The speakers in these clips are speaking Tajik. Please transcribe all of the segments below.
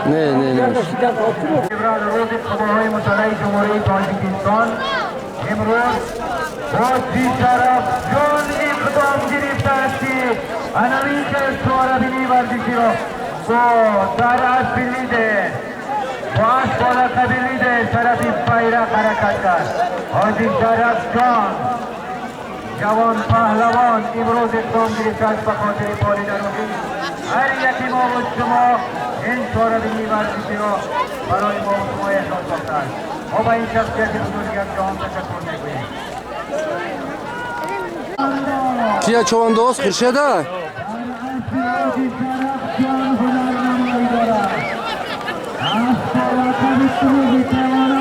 Не, не, не. امروز حاجی شرف جان اقدام گرفته است که انوین که چاربینی ورزشی را با در اسب لیده با اسب لقب لیده طرف بیرق حرکت کرد. حاجی شرف جان جوان پهلوان امروز اقدام گرفته است به خاطر پالیده روحی هر یکی ما و شما این چاربینی ورزشی را برای ما و شما احساس ساخته است. ما به این شخصیت بزرگ از جهان تشکر میگوییم. Кия човандоз Хуршеда?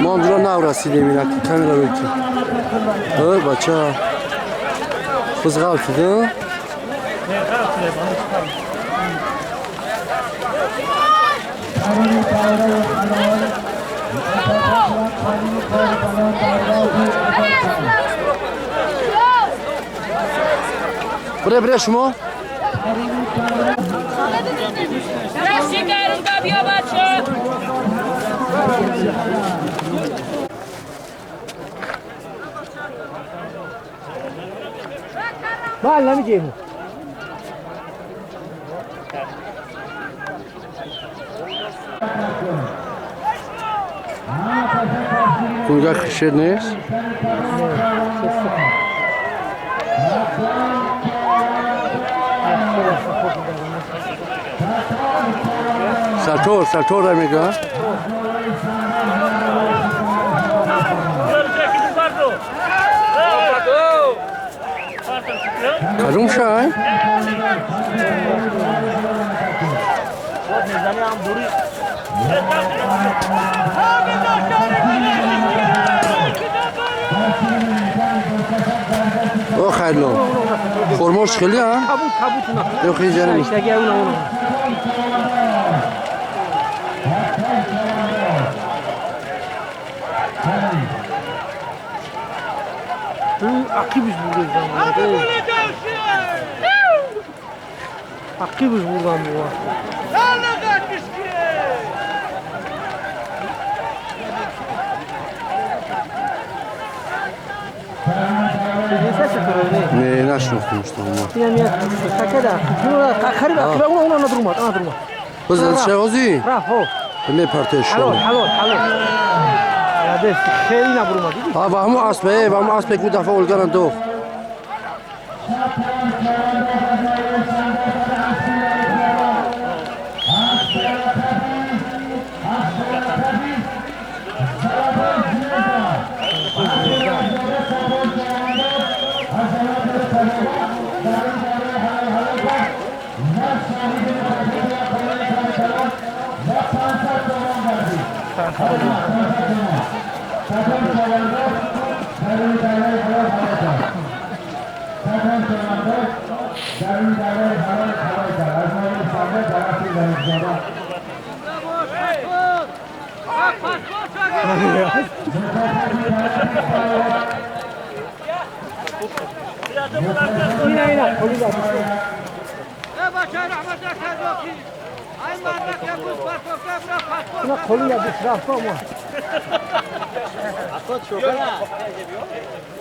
Мо ҳамҷура нав расидем, ина камера рӯки. Ой, бача. Биз ғалтида? Бре, бре шумо? بله نمیگیم. Кунга Хуршед нест? Сартор, сартор мега. Кадом шай? О, хайрло. Хурмош хеле, а? Кабут, кабут на. Ё хеле ҷанами. Иштаги уна уна. Ақибиш бурда. Ақибиш бурдан буга. Не, нашинохтем что ма. Боз шаози? Мепартеш. Ҳалол, ҳалол, ҳалол. خیلی نبرومد. ها با همون اسبه، با همون اسبه که دفعه اولگان انداخت.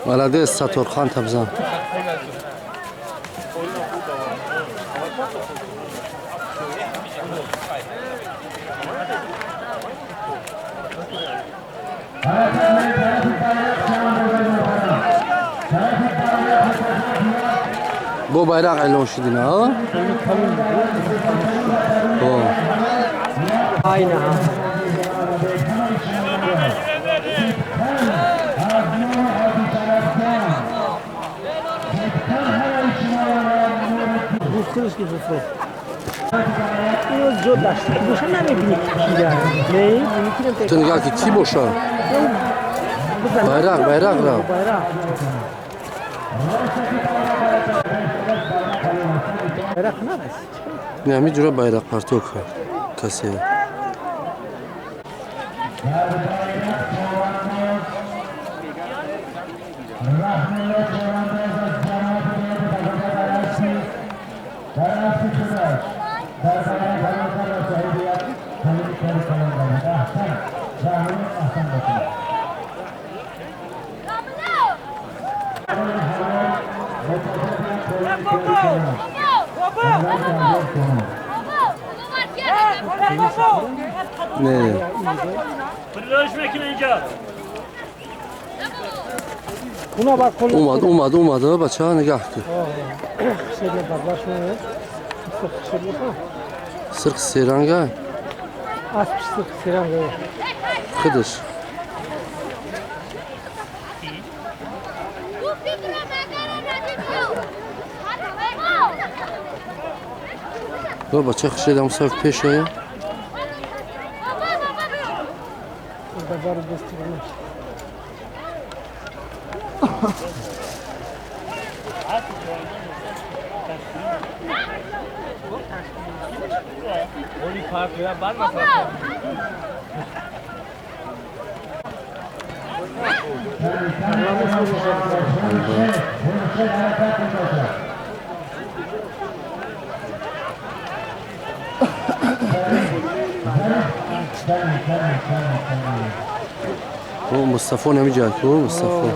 Молодец, Саторхан табзан. Бо байрақ эълон шудина, а? Айна. Ту нигаҳ ки кӣ боша? Байрақ, байрақ ра. Не, ҳамин ҷура байрақ партов кард касе. Не. Омад, омад, омад, бача нигаҳ кун. Сирх серанга? Худаш. Бача хушедам саф пешая. Мустафо намиҷад ку Мустафо.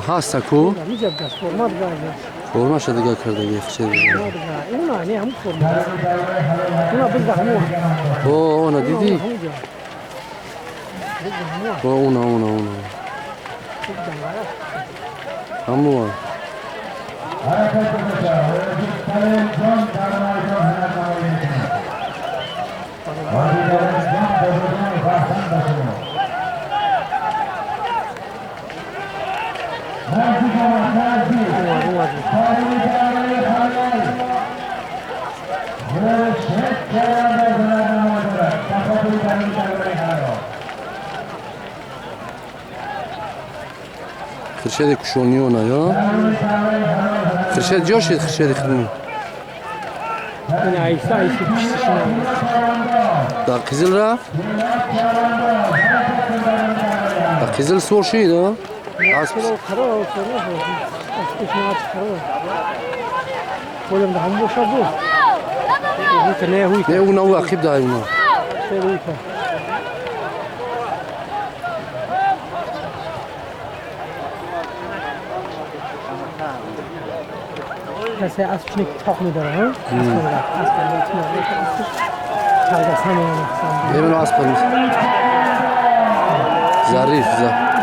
Ҳаста ку? Формаша дига кардаги она дидӣ? Она она она ҳамуа. Хуршеди кушониёна ё? Хуршед ҷо шид хуршеди хидмӣ. Дар Қизил рафт? Дар Қизил сур шид, а? Не, уна у ақиб дай уна. کسی اسبش نیک تاق میداره ها؟ اسب اسب اسب ظریف ظریف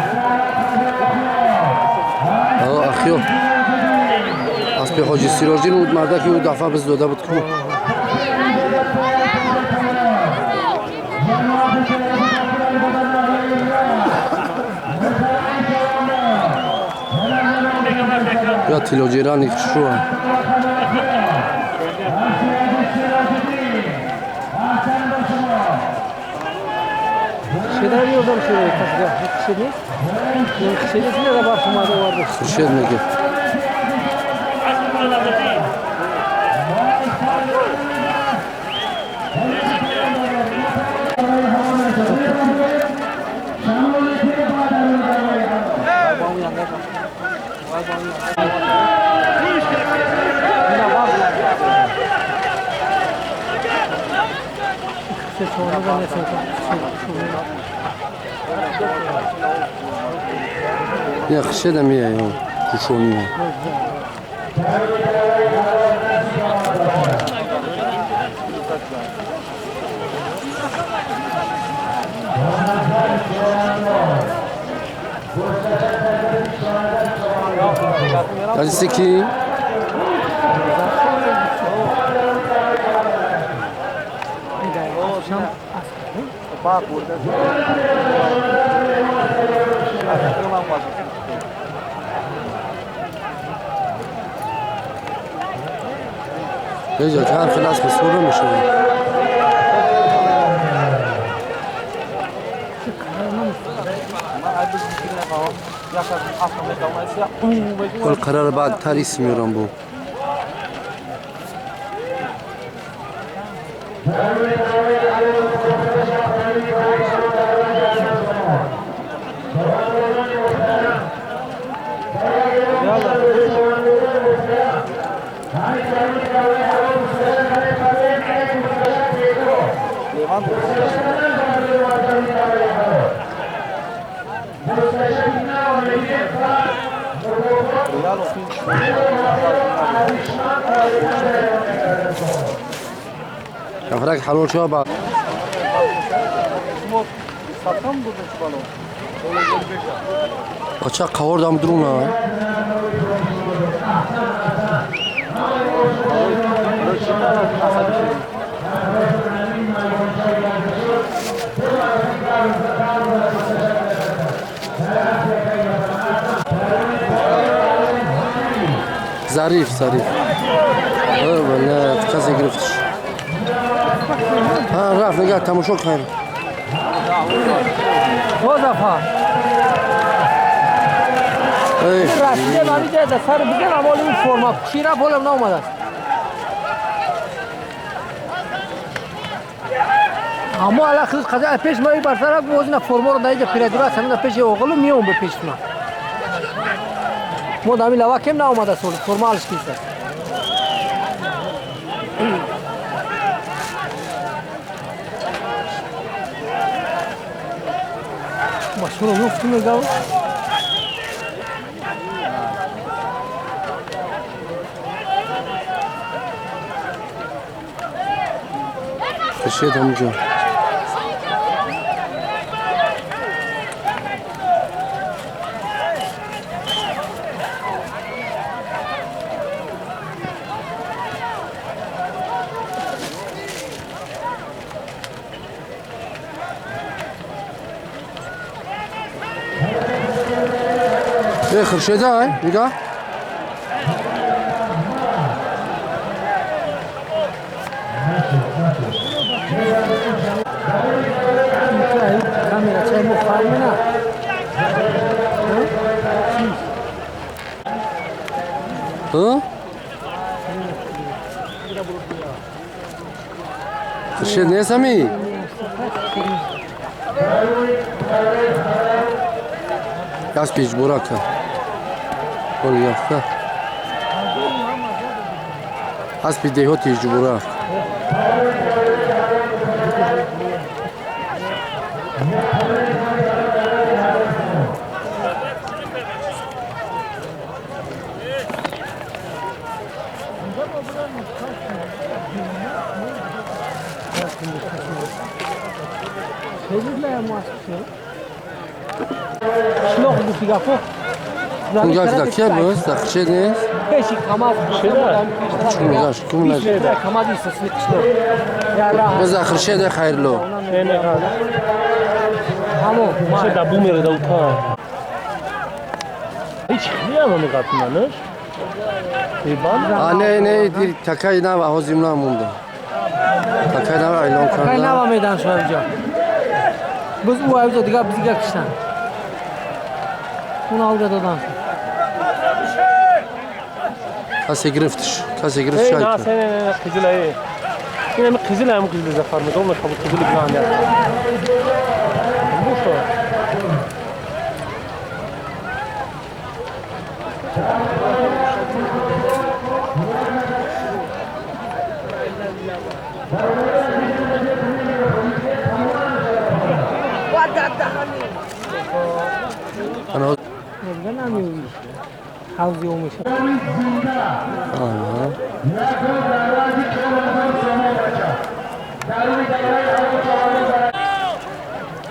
ахиё аспи ҳоҷи Сироҷдин уд мардаки ӯ дафъа биз дода буд ку. Я тилоҷирани хушрӯа. Хуршед меги. Я хуршедам меяй кушониё. Дальше ки? Ҳар хел асби сура мешавад. Кол қарар баъд тар исм меёрам бу. Кафрак ҳалол шава. Бача қавор дам друна. Зариф, Зариф. Ха, касе гирифтиш. Ха, рафт, нигоҳ тамошо кард. Зафар. Расиде ба ҳамин ҷая сар бигир, амоли ӯ форма пӯшира болам наомадааст. Аммо ала хиз қаза пеш ма бартараф бозина формаро даиҷа пирадура самина пеши оғлу миём ба пеш ма. Мо дами лава кем наомадааст, форма алиш киста. Машуро гуфтум мегав. Хуршед ҳамҷо. Хуршед ай, нигоҳ. Камера чай мо фармина. Ҳа? Хуршед нест ами? Даст пешбора кард. Аспи деҳоти иҷбора. Нигоҳ кия буз? Хуршед нест? Пеши камаз Чун кум камаз истосни қишлоқ. Биза Хуршед хайрло. Ҳамо да бумере да упа. Ҳеч хиям меқатманаш. А не не дир такай нава ҳозир намонда. Такай нава эълон Такай карда. нава медан шоҳиб ҷон. Биз ӯ авҷа дигар бизига киштан. Уна авҷа додан. Касе гирифтиш. Касе гирифт Эй, шай. на, не, не, қизил эй. Ин ами қизил ами қизил Зафар мегӯм, мехоҳам қизил бигӯям як. Бушо. Ана Мегӯян намеӯи. Ҳавзи ӯ мешавад. Аҳа.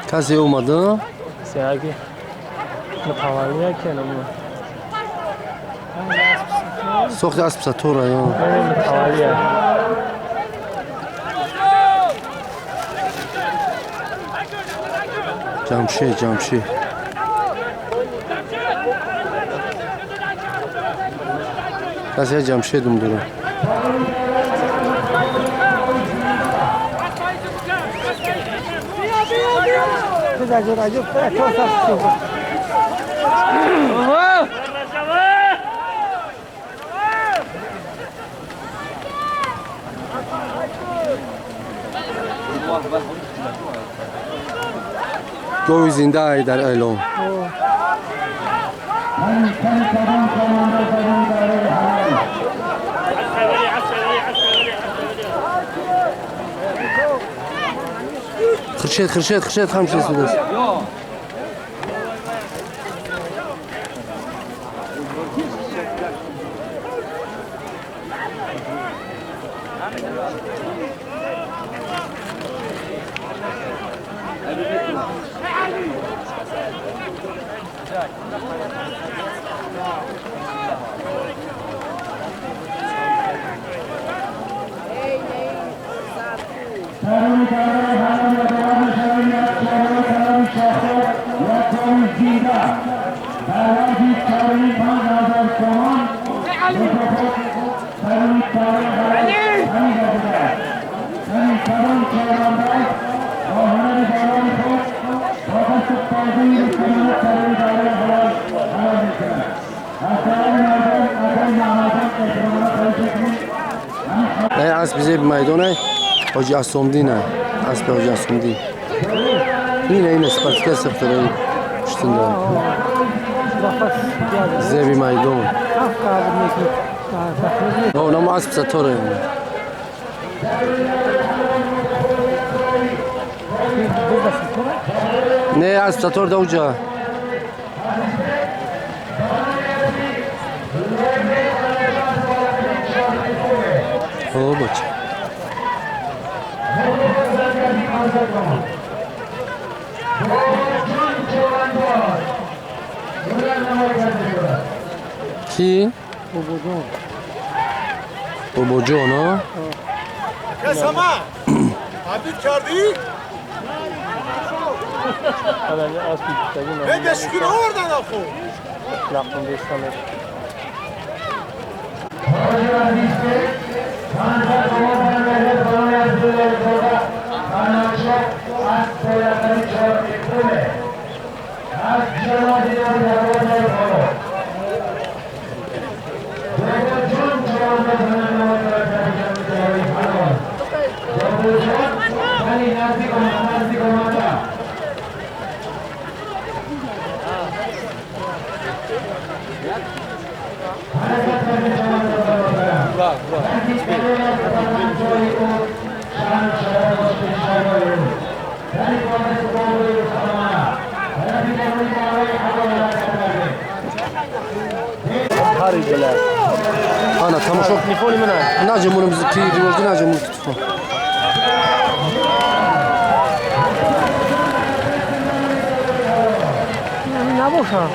Касе омада? Сиаги. Мутаваллия ки наму. Сохти асп сатора ё. Мутаваллия. Ҷамшед, Ҷамшед. Касе Ҷамшедум дора. Гови зинда ай дар эълон. خرشيت خرشيت خرشيت خمسة سدس. اسب زیب میدانه حاجی عصامدین اسب حاجی عصامدین اینه این اسپاتیکه سختره پشتون داره زیب میدان اونم اسب ستاره نه اسب ستاره ده اونجا او بچه کی؟ بابا بابا جان ها؟ کسما عبید کردی؟ به شکر آوردن آخو انا تماشا ناجمون مزكي ديوز ناجمون تطفى نبوشا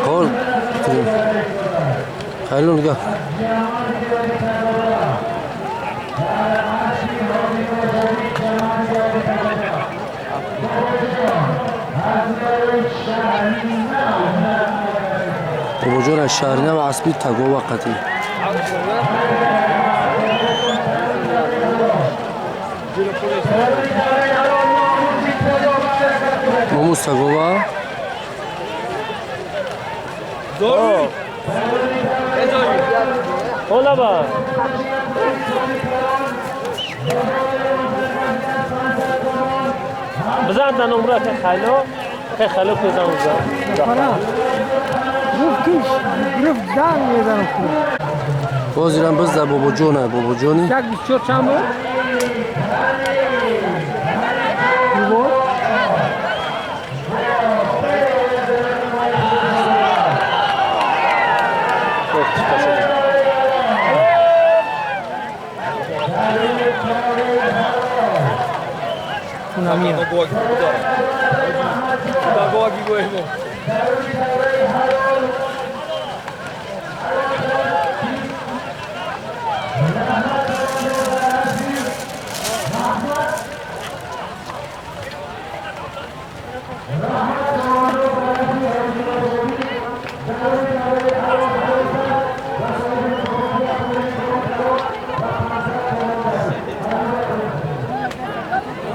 قول خلونا نلقاه بابا جان شهرینه و عصبی تگو وقتی موموس تگووا Hola. بزن تا نمره که خلو که خلو که زن زن گفت کیش گفت زن میزنم بازیرم بز در بابا جونه بابا جونی یک 24 چند بود؟ بود؟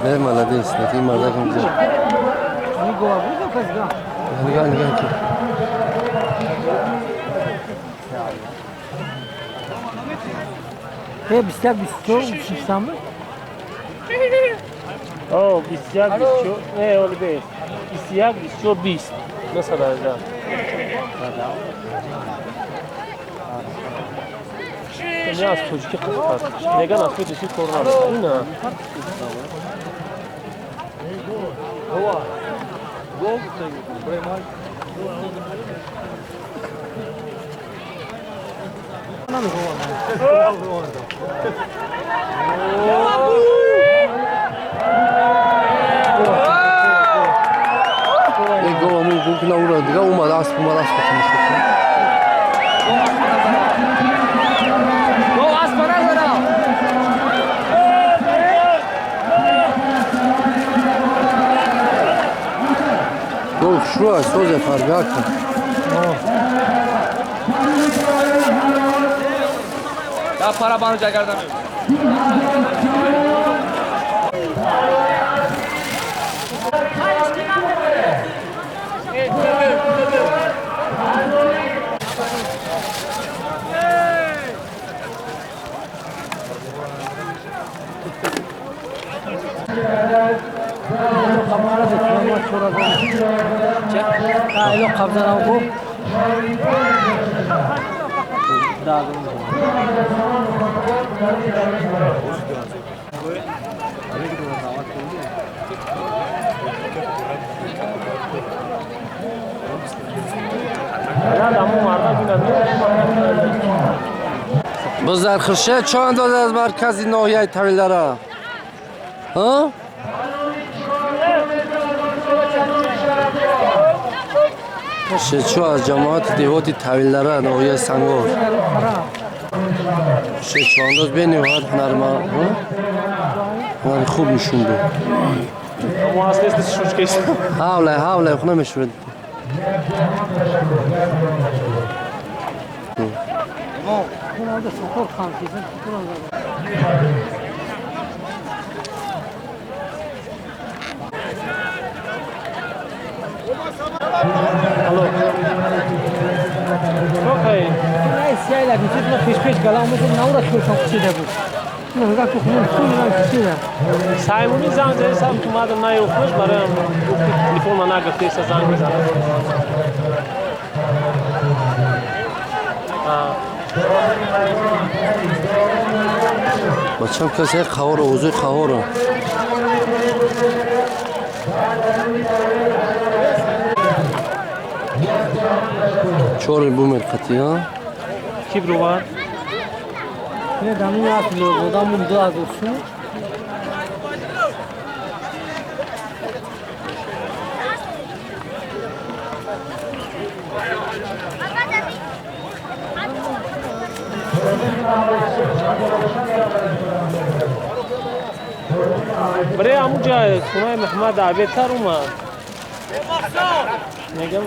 نه مالدیس نه این مردا کم زد. نگاه نگاه کی. ه 21 24 23 بود؟ او 21 24 نه ولی 21 24 20 مثلا. Не аз тоҷикӣ қиз меган аз тоҷикӣ кор надорад. Ина. Дига омад асп, омад асп тамошо кунад. Гол хушрӯ аст, созе фарбиака. Бузархуршед чо андоза аз маркази ноҳияи Тавилдара? Шечо аз ҷамоати деҳоти Тавилдара, ноҳияи Сангор. Шечоандоз бениҳоят ҳунари хуб нишон дод. Ҳавлай, ҳавлай, хона мешавад. Алло. Окей. Саймони занг зада, сам ту мадам наёфташ, бароям гуфти телефон ма нагирифтеса, занг мезанад. Бачам касе қаҳоро, узуи қаҳоро. Чори бумер қатия. Ки бировард? Не, дамин як одамун 2000 сум. Бре аму ҷай хонаи Муҳаммад абедтар омад. Мегам.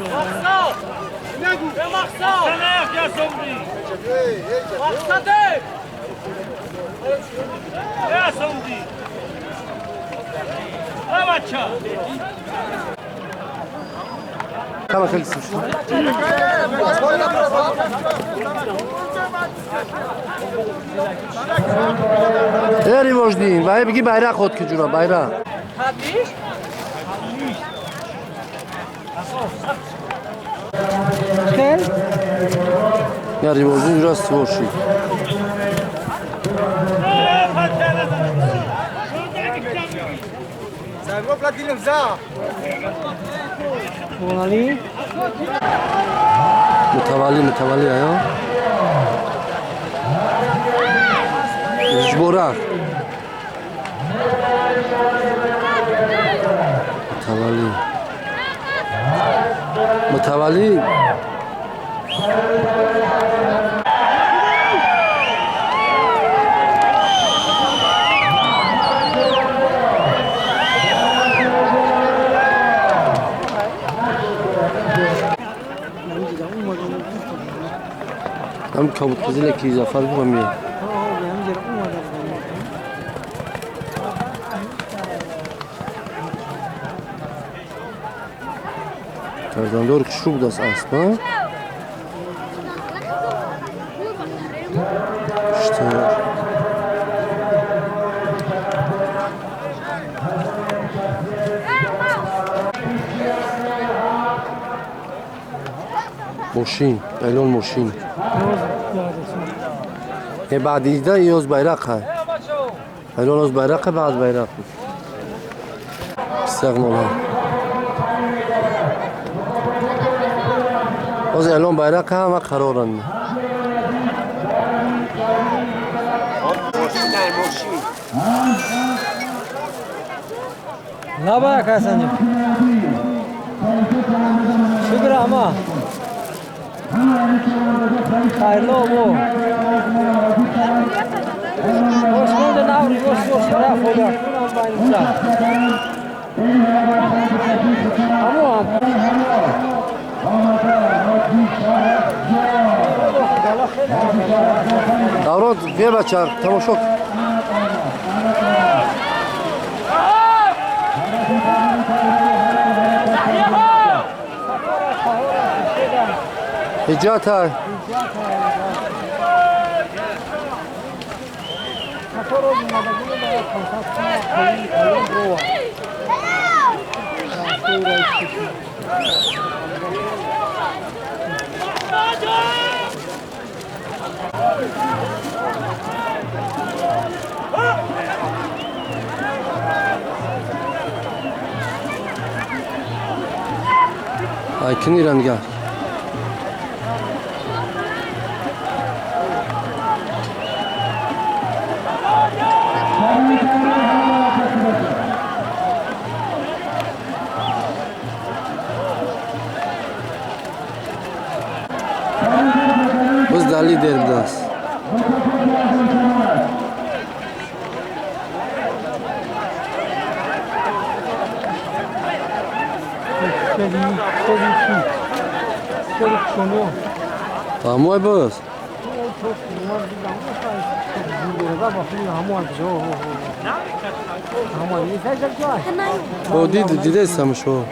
Кама хеле Эри вождин, вай бигӣ байрақ ход ки ҷура, байрақ. Я ривождин ҷура сувор шид. Мутавалли, мутавалли, ая? Ижбора. Мутавалли. Мутавалли. Ҳам кабудқизиле ки Зафар гуфтам меяд. Фарзанддор хушрӯ будааст асп, а? Штар. Мошин, элон мошин. بعد ده یوز بیرق الان از بیرق بعد بیرق استغنوا باز الان بیرق همه قرارن نه با کسانی شکر اما خیلی بو دوران بیا بچه تماشا هجات های Ay kim gel. Biz dali derbdas. Tamam باز. او دید دیده سمشو.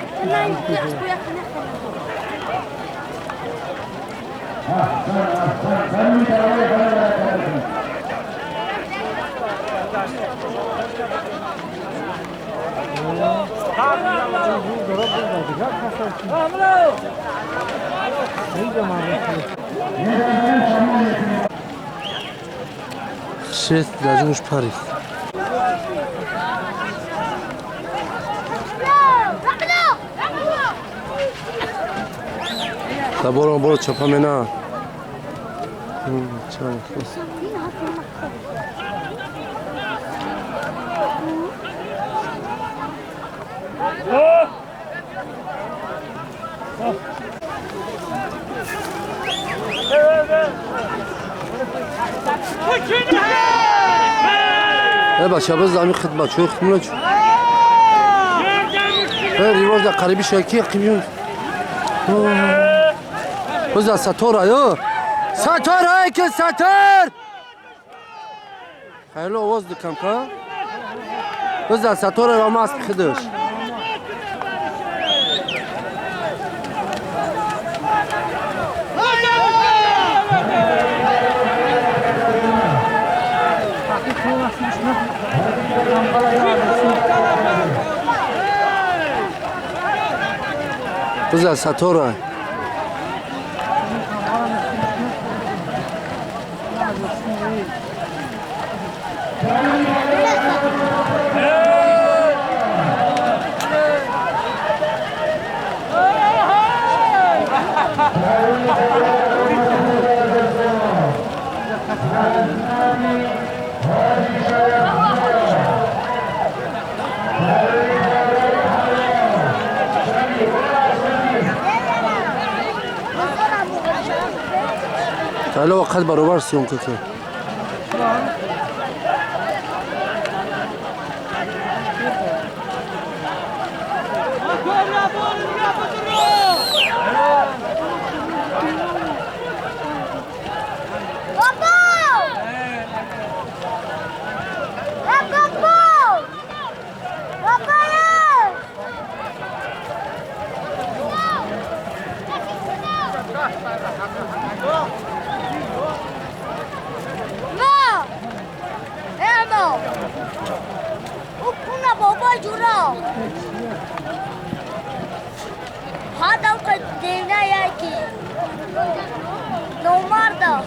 شت لازمش پارید. تا برو برو چپا منا. بچه باز زمین خدمت چون خدمت چون ریواج در قریبی شکی قیمیون باز ستاره یا ستاره که ستار خیلی آواز دکم که باز ستاره را ماست خدش بزن ستاره حالا وقت برابر سیون که Номарда.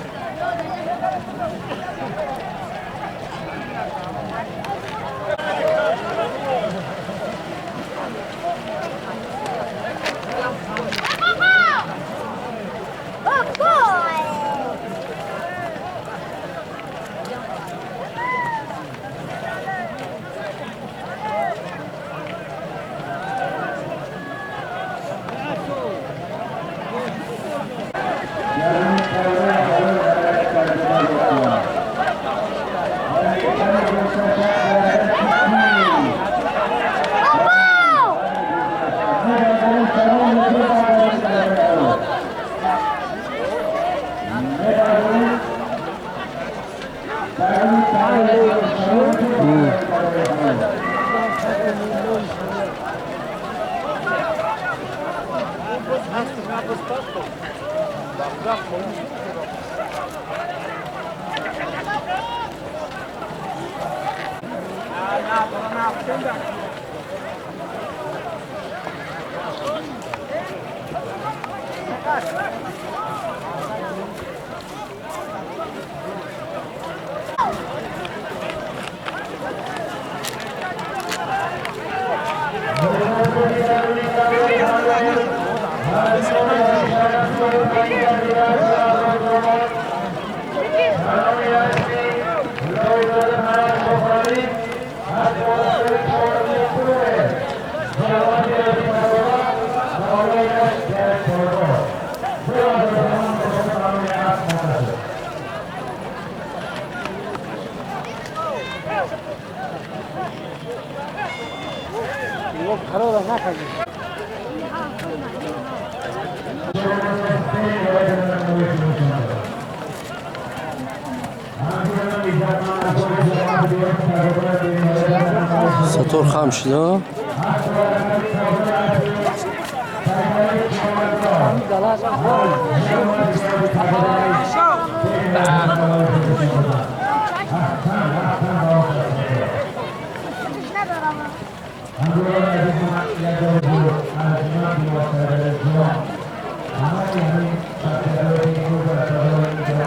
Сатор хам шуда.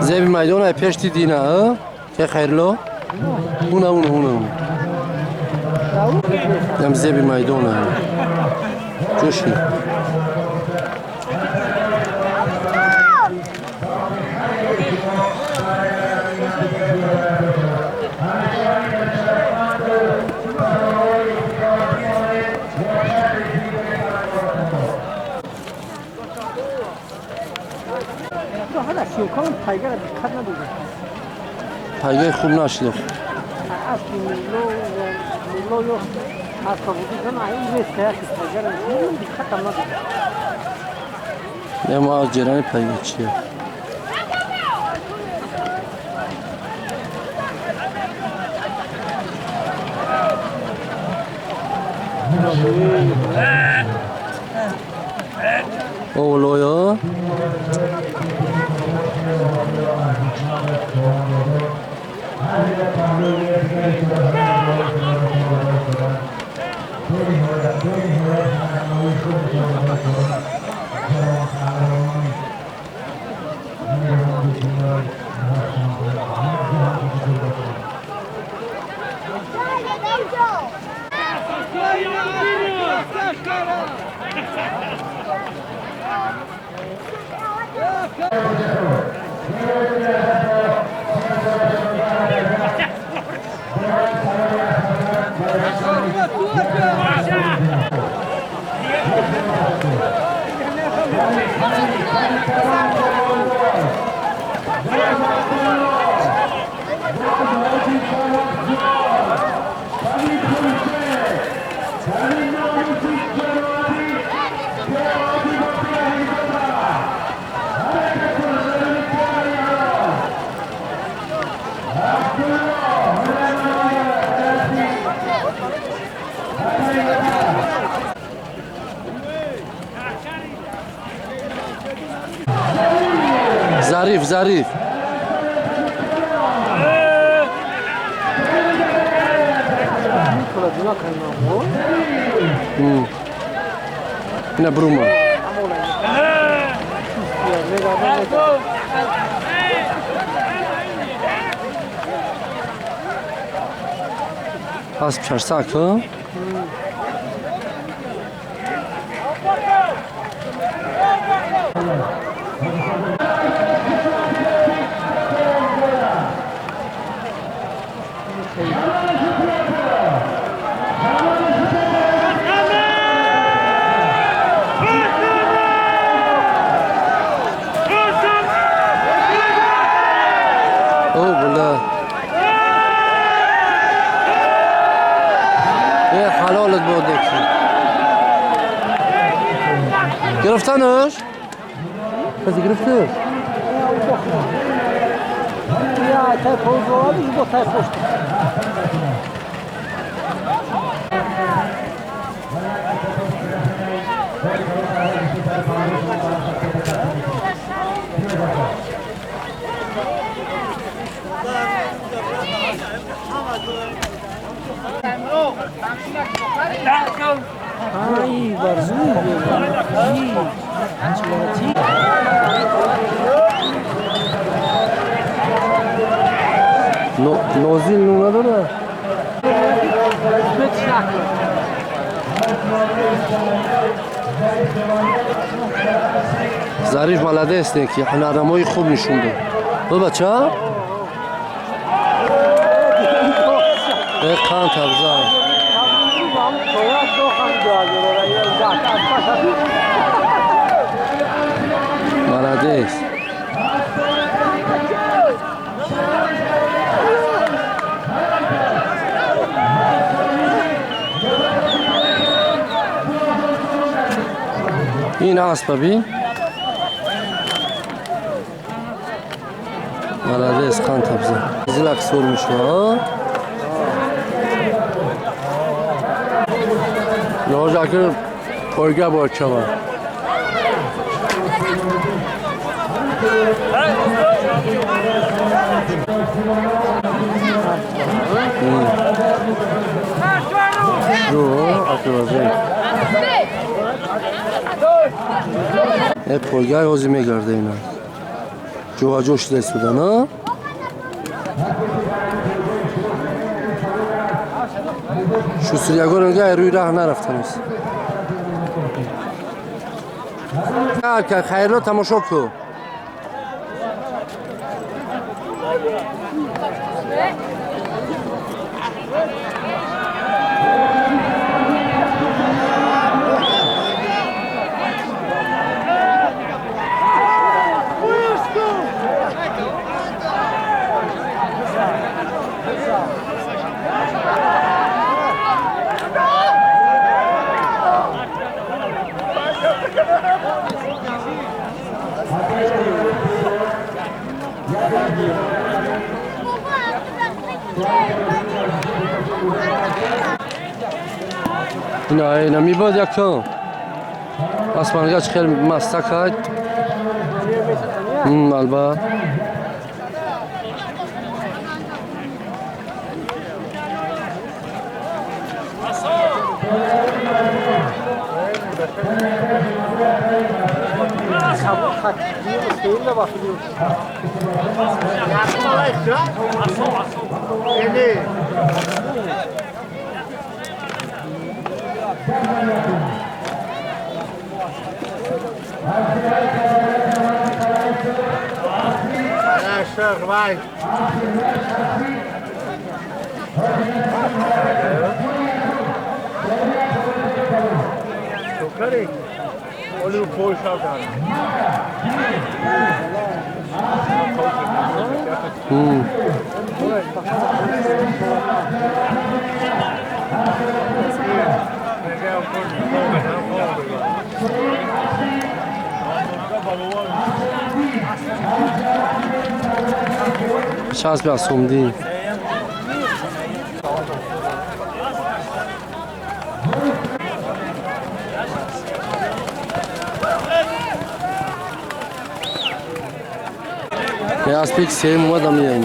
Зеби майдон ай пеш дидина, ке хайрло? Уна уна уна. Ям зеби майдон ай. Ҷӯши. Пайгаи хуб нашид. Ема аз ҷирани пайга чия? Овлоё. Зариф, Зариф. Ина Брума. Асп 600 ҳа? О, бля. Е, ҳалолат бод деки. Гирифтанаш? Каси гирифташ? Я тай пойголади, бо тай пошт. Ай, барзу. Нозил ну надора? Зариф молодец неки, ҳунарнамои хуб нишон дод. Бо бача? Э, қанд табза. Молодец. Ин аспа бин. Молодец, қанд табза. Зилак сур мешава. Ножаки пойга бочава. Э, пойгай ҳозир мегарда ина. Ҷоаҷо шуда истода, на? Шусур ягон га рӯи раҳ нарафтанист. Хайрло тамошо ку. Ина, ина мибод якум. Асмангач хел маста кард. Алба. Часби аз сумдӣ. Аспик сеюм омада меяйм.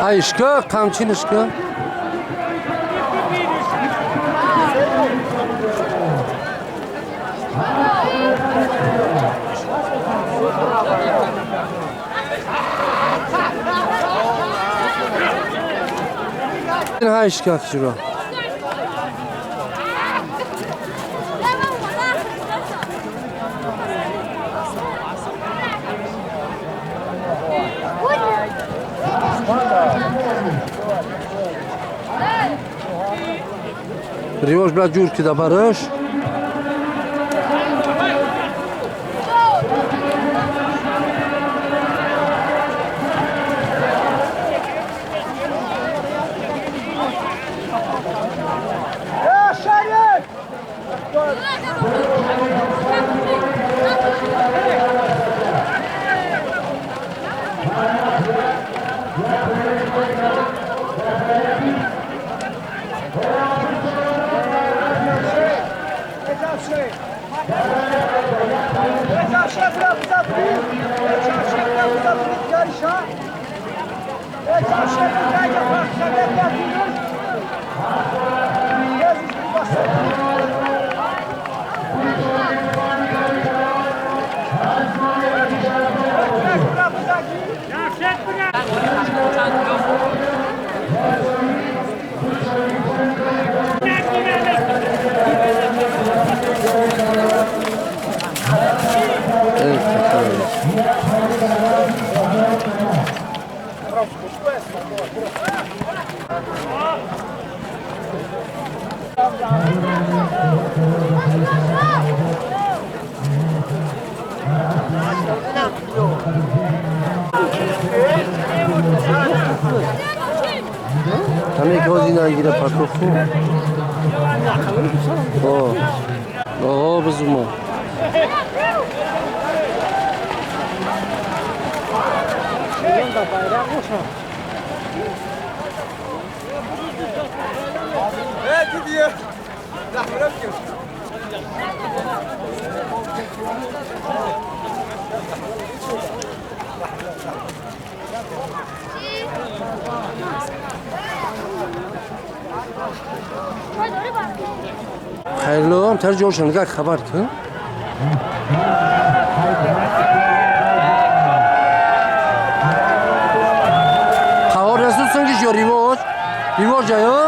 Айшка, қамчинишка. Айшка чуро. Ривош бла ҷур кида бараш. Ҳамин ки ҳозир нагира партоху. О, бизума. Хайрлуам тар ҷошан гак хабар кун. Қаҳор расул сангиш ё ривоҷ? Ривоҷ ё?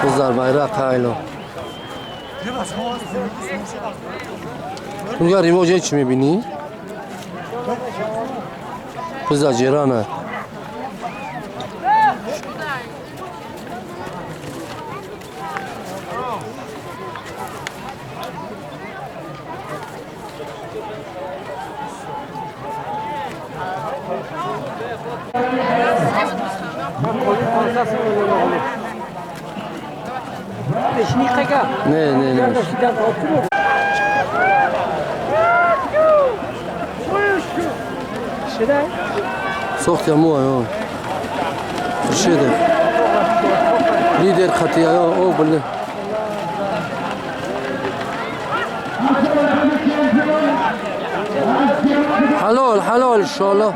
Qizlar bayroq qaylo. Унга ривоҷ чӣ мебинӣ? Биза ҷирана. Не, не, не. Сохти аму ай. Хуршеде. Лидер хати ай, о, блин. Халол, халол, иншаллоҳ.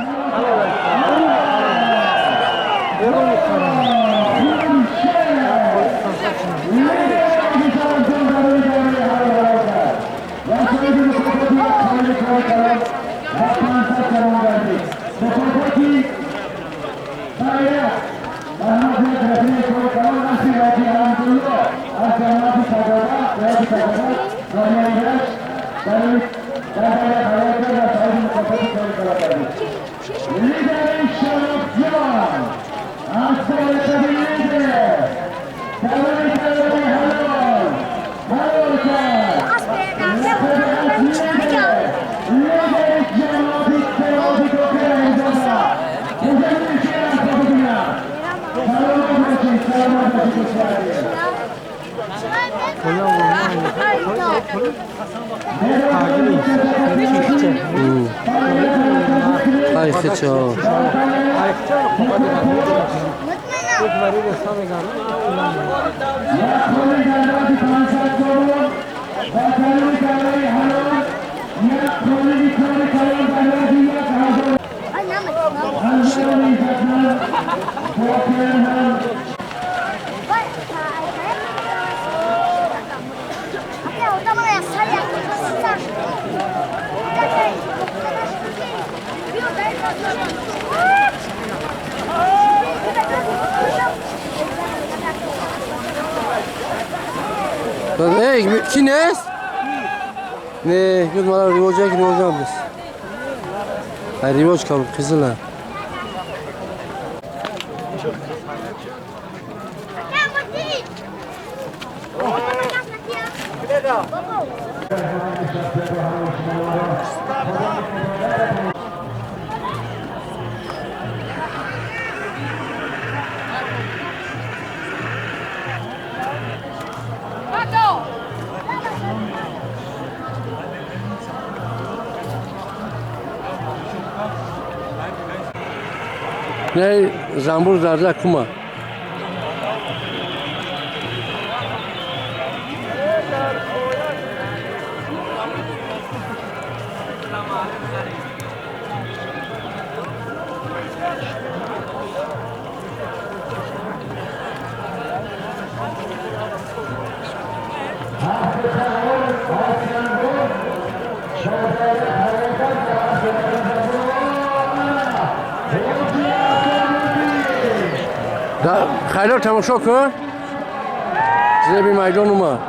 Ey, کی نیست؟ نه، گفت مالا ریواج یک ریواج هم نیست. ریواج کارم قزله. Ne zambur zarda kuma. خیلی تماشا کن زیبی میدان اومد.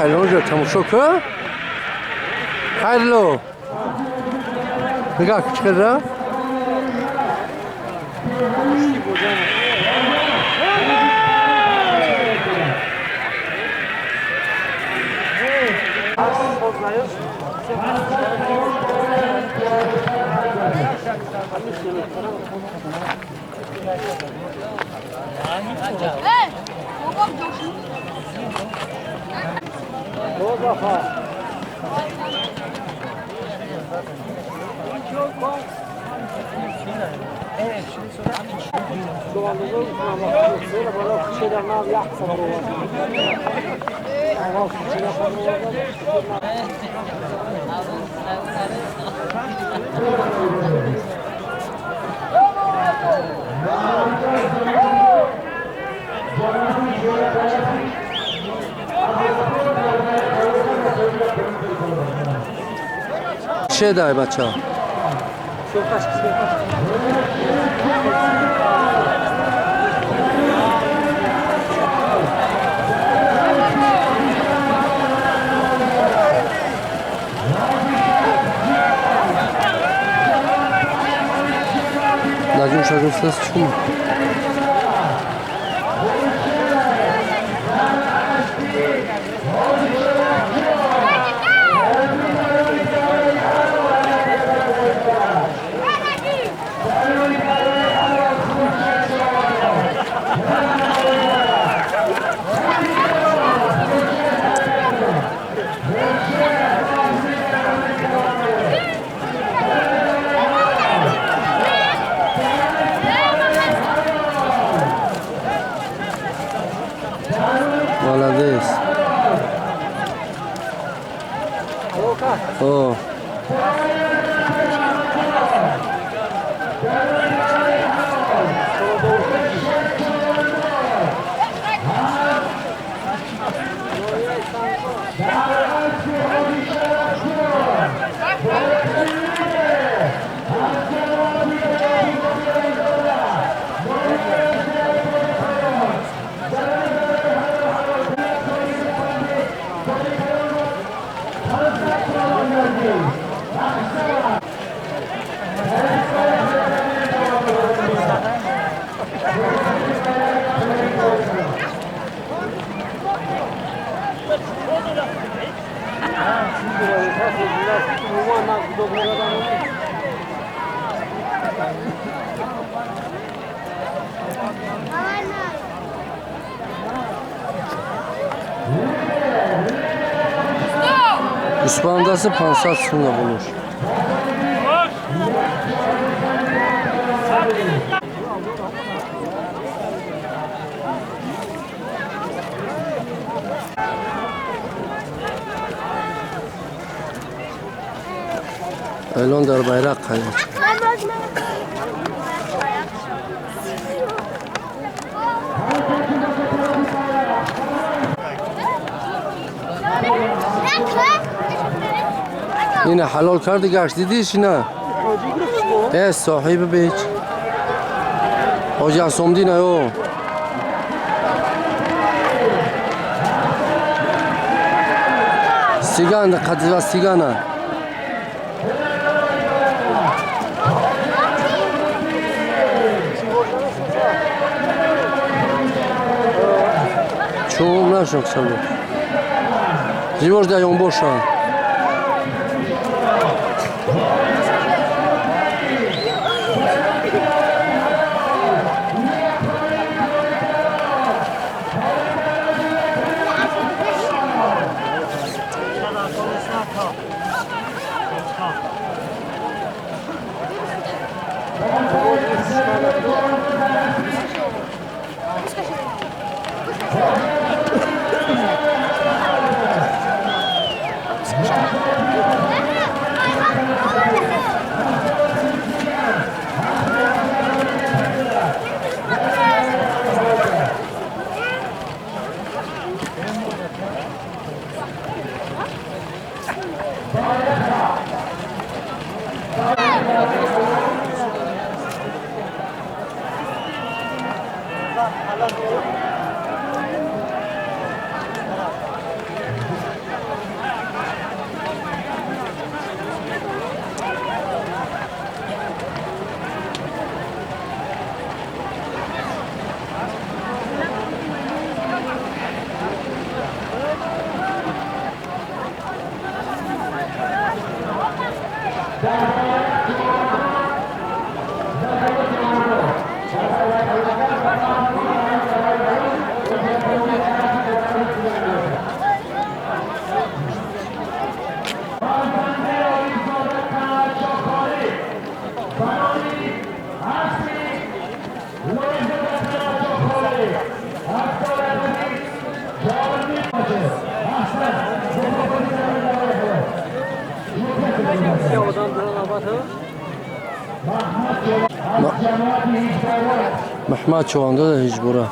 خیلی تماشا کن. خیلی نگاه چقدر چه دای بچه ها؟ نجوم شگفته چون Молодец. О. Гӯсфандасы 500 сумда булуш. Эълон дар байрақ қаят. Ина ҳалол карди гашт дидиш ина? Э соҳиби беч. Ҳоҷи Асомдин аю. Сиган қадива сигана. Чум нашнохсам. Зивош даён боша. Маҳмад чувандоз ҳиҷбура.